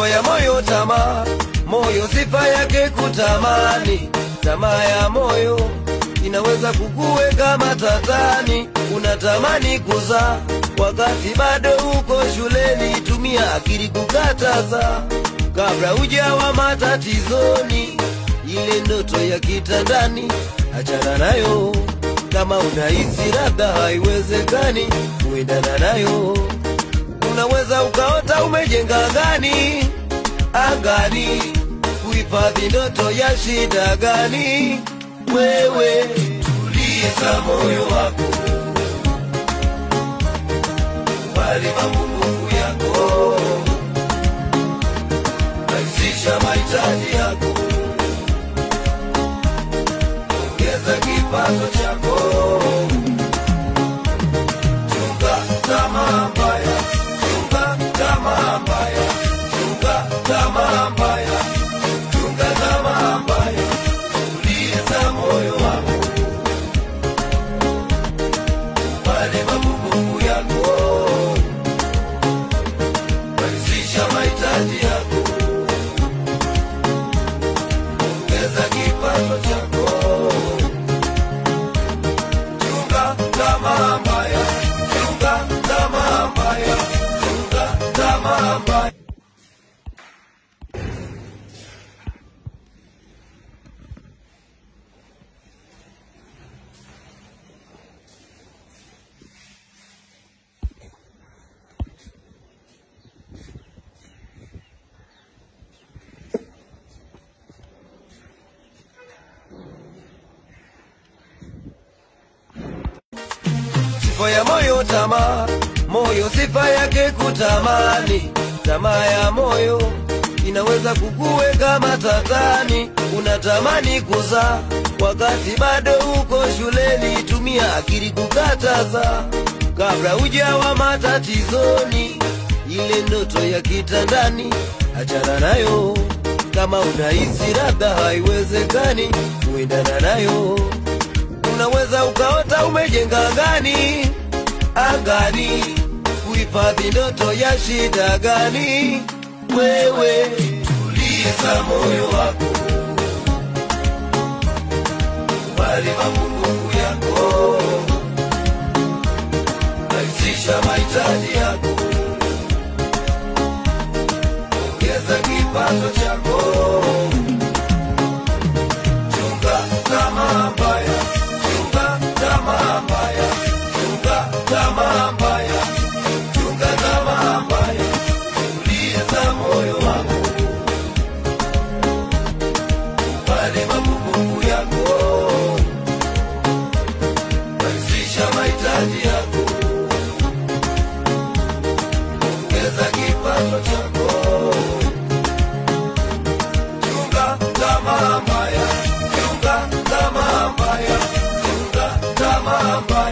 Sifa ya moyo tamaa, moyo sifa yake kutamani. Tamaa ya moyo inaweza kukuweka matatani. Unatamani kuzaa wakati bado uko shuleni. Tumia akili kukataza kabla hujawa matatizoni. Ile ndoto ya kitandani achana nayo, kama unahisi labda haiwezekani kuendana nayo. Unaweza ukaota umejenga angani, angani, kuhifadhi ndoto ya shida gani? Wewe tuliza moyo wako, kubali mapungufu yako, rahisisha mahitaji yako, ongeza kipato chako. Chunga tamaa mbaya, chunga tamaa mbaya, chunga tamaa mbaya, chunga tamaa mbaya. Tuliza moyo wako, kubali mapungufu yako, rahisisha mahitaji yako, ongeza kipato chako. Chunga tamaa mbaya, chunga tamaa mbaya, chunga tamaa mbaya. Sifa ya moyo tamaa, moyo sifa yake kutamani. Tamaa ya moyo inaweza kukuweka matatani. Unatamani kuzaa wakati bado uko shuleni. Tumia akili kukataza kabla hujawa matatizoni. Ile ndoto ya kitandani achana nayo, kama unahisi labda haiwezekani kuendana nayo. Unaweza ukaota umejenga angani, angani, kuhifadhi ndoto ya shida gani? Wewe tuliza moyo wako, kubali mapungufu yako, rahisisha mahitaji yako, ongeza kipato chako. Chunga tamaa mbaya, chunga tamaa mbaya, chunga tamaa mbaya, chunga tamaa mbaya. Tuliza moyo wako, kubali mapungufu yako, rahisisha mahitaji yako, ongeza kipato chako. Chunga tamaa mbaya, chunga tamaa mbaya, chunga tamaa mbaya.